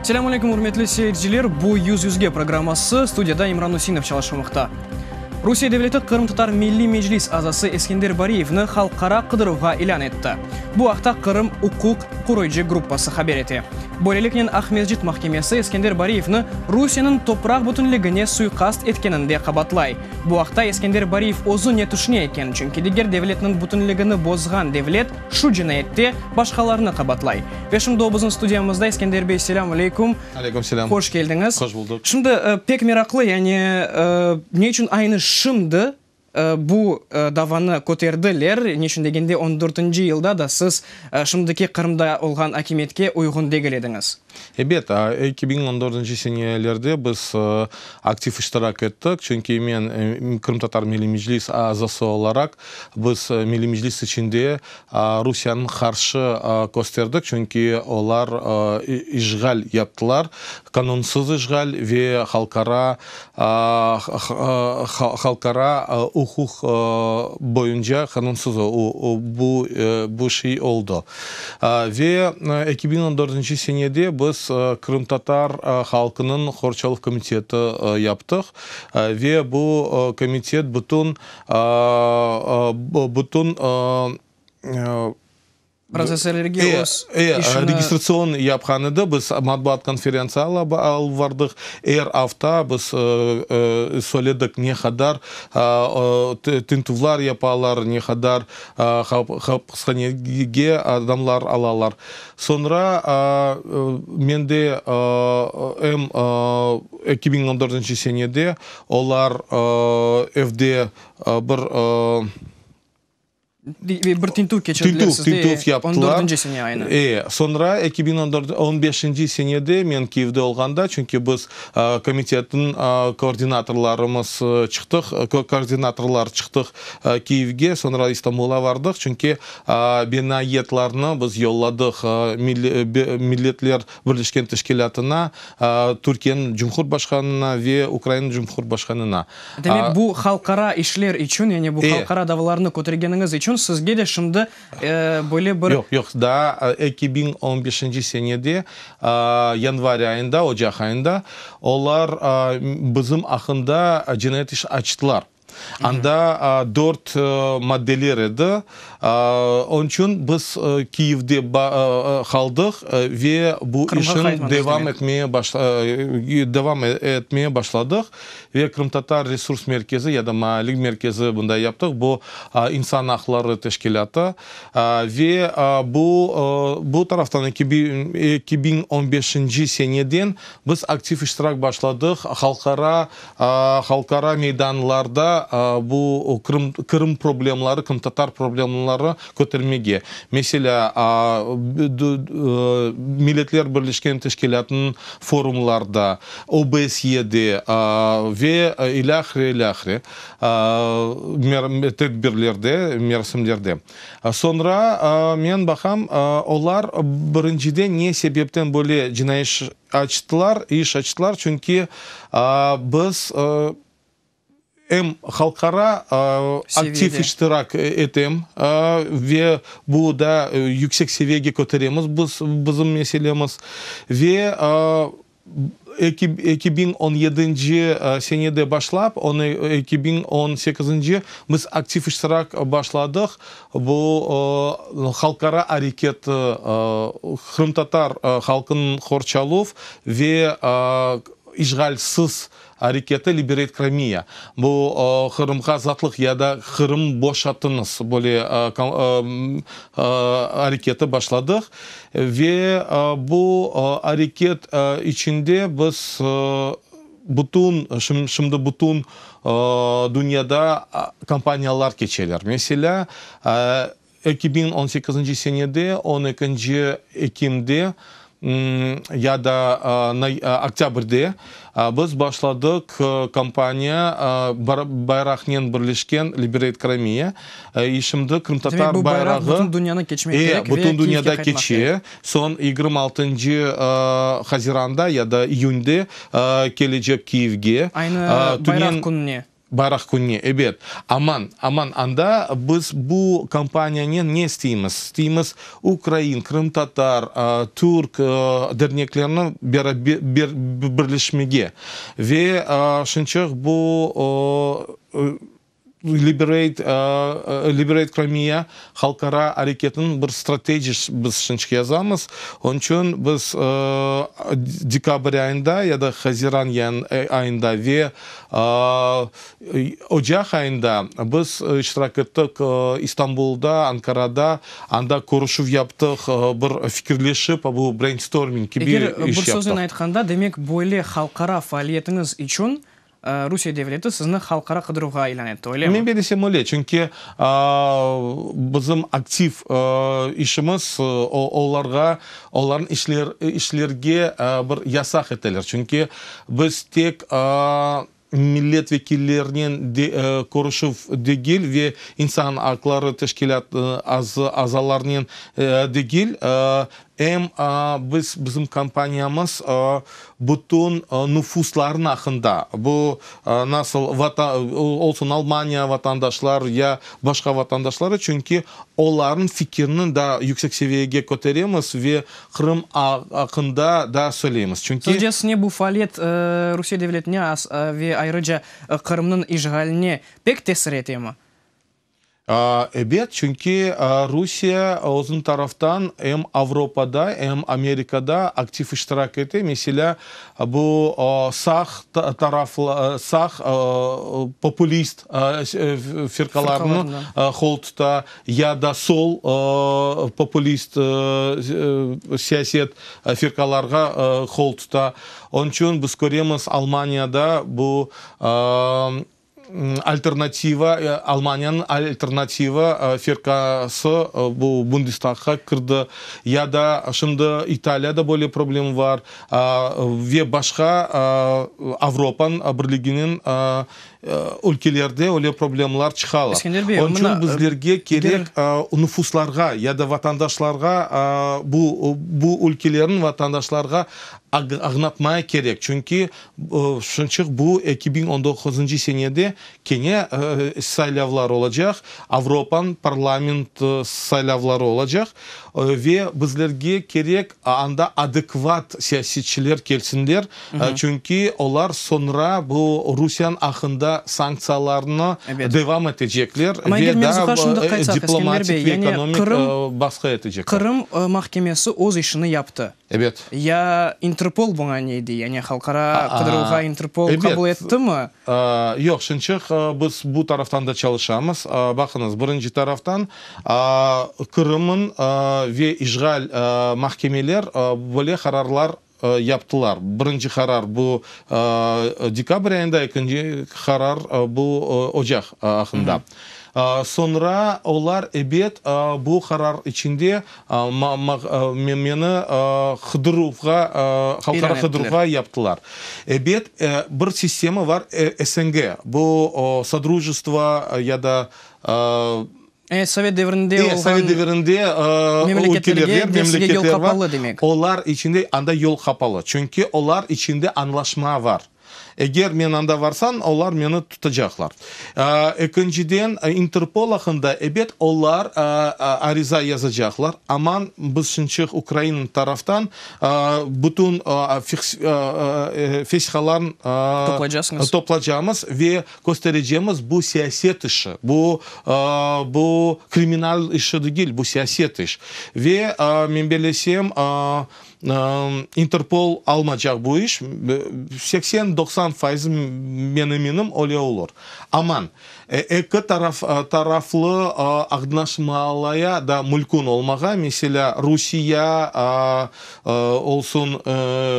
Selâm aleyküm, ürmetli seyirciler! Bu Yüz yüzge programması, studiyada İmran Useynov çalışmaqta. Rusiye devleti Qırımtatar Milliy Meclis azası Eskender Bariyevni halqara qıdıruvğa ilân etti. Bu aqta Qırım uquq qoruyıcı gruppası haber ete. Böyleliknen Aqmescit mahkemesi Eskender Bariyevni Rusiyeniñ topraq bütünligine suiqast etkeninde qabatlay. Bu aqta Eskender Bariyev özü ne tüşüne eken, çünki diger devletniñ bütünligini bozğan devlet şu cinayette başqalarnı qabatlay. Ve şimdi o bizim studiyamızda. Eskender bey, selâm aleyküm. Aleyküm selâm. Hoş keldiñiz. Hoş buldıq. Şimdi pek meraqlı, yani ne içün aynı şimdi bu davanı köterdiler, ne içün degende on dörtünci yılda da siz şimdiki Qırımda olğan akimiyetke uyğun degil ediñiz. Ebet, 2014 senelerde biz aktiv iştirak ettik, çünki men Qırımtatar Milliy Meclis azası olaraq biz Milliy Meclis içinde Rusiyeniñ qarşı kösterdik, çünki olar işğal yaptılar, qanunsız işğal ve halqara halqara uquq boyunca qanunsız bu bu şey oldı. Ve 2014 senede biz Qırımtatar halqınıñ qorçaluv komiteti yaptıq ve bu komitet bütün bütün Protsesslerge öz işini. Registratsion yapqan edi, biz matbuat konferentsiya alıp bardıq, er afta biz söyledik ne qadar tintüvlar yapalar, ne qadar hapishanege adamlar alalar. Soñra mende em 2014 senede olar evde bir Bir tintüv keçirdiler sizde, tintüv yaptılar. On dördünci sene aynı. E, soñra 2015 senede men Kiyevde olğanda, çünki biz komitetniñ koordinatorlarımız çıqtıq, koordinatorlar çıqtıq Kiyevge, soñra İstanbulğa bardıq, çünki benayetlarnı biz yolladıq Milletler Birleşken Teşkilâtına, Türkiyeniñ Cumhurbaşqanına ve Ukraina Cumhurbaşqanına. Demek, bu halqara işler içün, yani bu halqara davalarnı kötergeniñiz içün sizge de şimdi böyle bir. Yoq, yoq, daa 2015 senede yanvar ayında, ocaq ayında olar bizim aqqında cinayet iş açtılar. Anda dört maddeler edi. Onıñ içün biz Kiyevde qaldıq ve bu işni devam etmeye devam etmeye başladıq. Ve Qırımtatar Resurs Merkezi ya da Maalik Merkezi bunday yaptıq, bu insan aqları teşkilâtı. Ve bu bu taraftan 2015 seneden biz aktiv iştirak başladıq halqara halqara meydanlarda bu Qırım Qırım problemları, qırımtatar problemları kötermege. Meselâ, Milletler Birleşken Teşkilâtınıñ forumlarda, OBSYede ve ilâhre, ilâhre tedbirlerde, merasimlerde. Soñra men baqam, olar birinciden ne sebepten böyle cinaiy iş açtılar, iş açtılar, çünki biz em halqara aktiv iştirak etem ve bu da yüksek seviyege köteremiz biz bizim meselemiz ve 2017 senede başlap, onı 2018 biz aktiv iştirak başladıq bu halqara areket qırımtatar halqınıñ qorçaluv ve işğalsiz Areketi Liberate Crimea, bu Qırımğa azatlıq ya da Qırım boşatıñız böyle areketi başladıq ve bu areket içinde biz bütün, şimdi bütün dünyada kampaniyalar keçeler. Meselâ, 2018 senede on ekinci ekimde ya da oktâbrde biz başladıq kampaniya bayraqnen birleşken Liberate Crimea. Şimdi qırımtatar Demek, bu bayraq bayrağı bütün dünyanı keçmek kerek ve bütün Kiyevge dünyada qaytmaq keçe. kerek. Soñ 26 haziranda ya da iyünde kelecek Kiyevge. Aynı bayraq kününe. Bayraq kününe, ebet. Aman, aman, anda biz bu kampaniyanen ne isteymiz? İsteymiz ukrain, qırımtatar, türk derneklerini birleşmege. Ve şınçıq bu Liberate, Liberate Crimea halqara areketiniñ bir strategis biz şınçıq yazamız. Onıñ içün biz dekabr ayında ya da haziran ayında ve Ocaq ayında biz iştirak ettik İstanbulda, Ankarada, anda körüşüv yaptıq, bir fikirleşip, bu brainstorming kibi iş yaptıq. Eger bir söznen aytqanda, demek, böyle halqara faaliyetiñiz içün Rusiye devleti sizni halqara qıdıruvğa ilân etti, öylemi? Men bellesem öyle, çünki bizim aktiv işimiz olarğa, olarnıñ işlerge bir yasaq eteler, çünki biz tek millet vekillerinen körüşüv degil ve insan aqları teşkilât azalarınen degil, em biz, bizim kampaniyamız bütün nufuslarnıñ aqqında, bu nasıl olsun Almaniya vatandaşlar ya başqa vatandaşları, çünki olarnıñ fikirini da yüksek seviyege köteremiz ve Qırım aqqında da söyleymiz, çünki. Sözcesine bu faaliyet Rusiye devletine ve ayrıca Qırımnıñ işğaline pek tesir etemi? Ebet, çünki Rusiye özüniñ taraftan em Avropada, em Amerikada aktiv iştirak ete. Meselâ, bu sağ taraflı, sağ populist firqalarnı qol tuta. Ya da sol populist siyaset firqalarğa qol tuta. Onıñ içün biz köremiz, Almaniyada bu alternativa, Almaniyanıñ alternativa firqası bu Bundestagqa kirdi. Ya da şimdi İtaliyada böyle problem bar ve başqa Avropanıñ Birliginiñ Ülkelerde öyle problemler çıqalar. Eskender bey, Onıñ içün mına, bizlerge kerek nufuslarğa ya da vatandaşlarğa, bu bu ülkelerniñ vatandaşlarğa añlatmaya kerek. Çünki şunçıq bu 2019 senede kene saylavlar olacaq, Avropanıñ parlament saylavları olacaq ve bizlerge kerek anda adekvat siyasetçiler kelsinler, Çünki olar soñra bu Rusiyanıñ aqqında sanktsiyalarnı devam etecekler ve daa diplomatik ve ekonomik basqı etecekler. Qırım mahkemesi öz işini yaptı. Ebet. Ya İnterpol buña ne dey? Yani halqara qıdıruvğa İnterpol qabul ettimi? Yoq, şınçıq biz bu taraftan da çalışamız. Baqıñız, birinci taraftan Qırımnıñ ve işğal mahkemeler böyle qararlar yaptılar. Birinci qarar bu dekabr ayında, ekinci qarar bu ocaq ahında. Soñra olar, ebet, bu qarar içinde meni qıdıruvğa, halqara qıdıruvğa yaptılar. Ebet, bir sistema var, SNG, bu Sodrujestvo ya da Evet, sovet devrinde olğan sovet devrinde memleketlerge sizge yol qapalı demek. Olar içinde anda yol qapalı, çünki olar içinde añlaşma var. Eger men anda varsam, olar meni tutacaqlar. Ekinciden, İnterpol aqqında, ebet, olar ariza yazacaqlar, aman biz şınçıq Ukraina taraftan bütün vesiqalarnı toplaycamız ve Kösterecemiz, bu siyaset işi, bu, bu kriminal işi degil, bu siyaset iş. Ve men bellesem, İnterpol almacaq bu iş, 80, 90 fayız, men eminim, öyle olur. Aman, eki taraf, taraflı añlaşmalaya da mülkün olmağa, meselâ, Rusiye olsun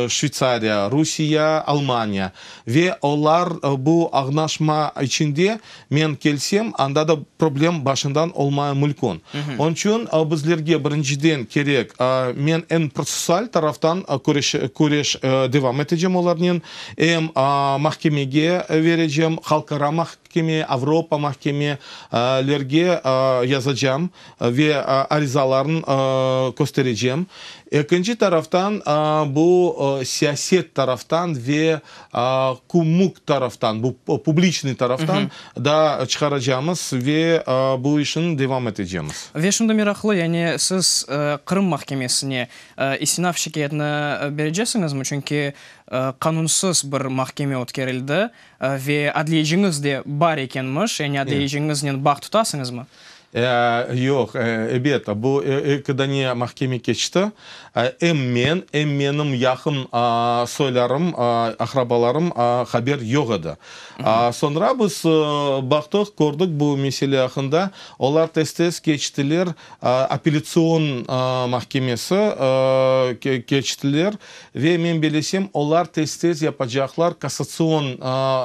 Şveytsariya, Rusiye, Almaniya. Ve olar bu añlaşma içinde, men kelsem, anda da problem başından olmaya mülkün. Onıñ içün bizlerge birinciden kerek, men em protsessual taraftan küreş küreş devam etecem olarnen, em mahkemege verecem, halqara. mahkeme, Avropa mahkemelerge yazacam ve arizalarnı kösterecem. Ekinci taraftan, bu siyaset taraftan ve QMUK taraftan, bu publiçnıy taraftan da çıqaracamız ve bu işni devam etecemiz. Ve şimdi meraqlı, yani siz Qırım mahkemesine istinaf şikâyetini berecesiñizmi? Çünki qanunsız bir mahkeme ötkerildi ve adliyeciñiz de bar ekenmiş, yani adliyeciñiznen bağ tutasıñızmı? Yoq, ebet, bu eki dane mahkeme keçti. Em men, em menim yaqın soylarım, aqrabalarım haber yoq edi. Soñra biz baqtıq, kördik bu mesele aqqında, olar tez-tez keçtiler, apellâtsion mahkemesi keçtiler ve men bilesem, olar tez-tez yapacaqlar kassatsion,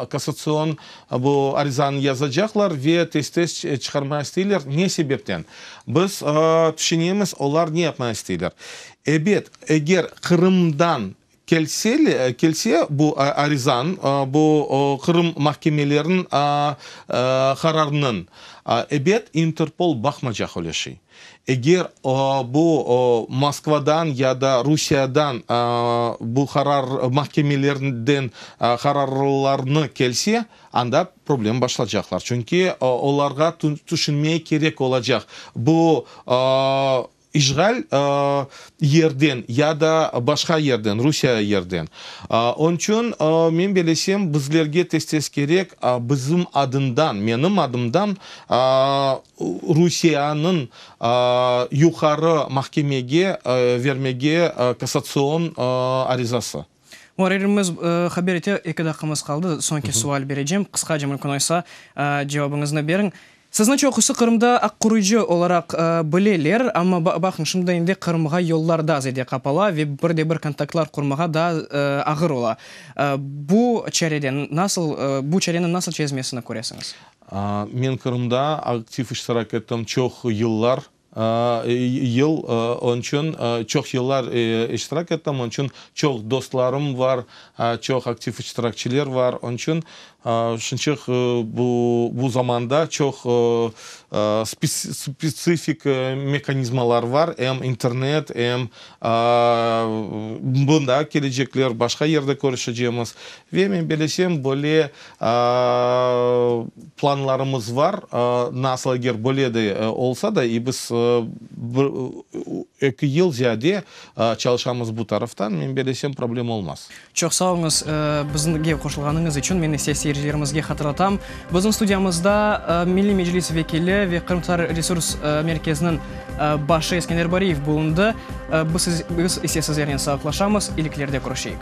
kassatsion Bu arizanı yazacaqlar ve tez-tez çıqarmağa isteyler. Ne sebepten? Biz tüşünemiz, olar ne yapmağa isteyler. Ebet, eger Qırımdan kelse, kelse bu arizan, bu Qırım mahkemeleriniñ qararınıñ, ebet, İnterpol baqmacaq öyle şey. Eger bu Moskvadan ya da Rusiyadan bu qarar mahkemelerden qararlarnı kelse, anda problem başlacaqlar. Çünki olarğa tüşünmege kerek olacaq, bu işğal yerden ya da başqa yerden, Rusiya yerden. Onıñ içün men belesem, bizlerge tez-tez kerek bizim adından, menim adımdan Rusiyeniñ Yuqarı mahkemege vermege kassatsion arizası. Muarririmiz haber ete, eki daqqamız qaldı, soñki sual berecem, qısqaca mümkün olsa cevabıñıznı beriñ. Sizni çoqusı Qırımda aq qoruyıcı olaraq bileler, amma baqıñ, şimdi endi Qırımğa yollar daa ziyade qapala ve bir de bir kontaktlar qurmağa daa ağır ola. Bu çareden nasıl, bu çareni nasıl çezmesini köresiñiz? Men Qırımda aktiv iştirak ettim çoq yıllar, yıl, onıñ içün çoq yıllar iştirak ettim, onıñ içün çoq dostlarım var, çoq aktiv iştirakçiler var, onıñ içün şunçıq bu bu zamanda çoq spetsifik mehanizmalar var, em internet, em bunda kelecekler, başqa yerde körüşecemiz ve men belesem, böyle Planlarımız var, nasıl eger böyle de olsa da, i biz bir eki yıl ziyade çalışamız bu taraftan, men belesem problem olmaz. Çoq sağ oluñız, bizge qoşulğanıñız içün. Men ise seyircilerimizge hatırlatam, bizim studiyamızda Milliy Meclis vekili ve Qırımtatar resurs merkeziniñ başı Eskender Bariyev bulundı. Biz ise sizlernen sağlıqlaşamız, iliklerde körüşeyik.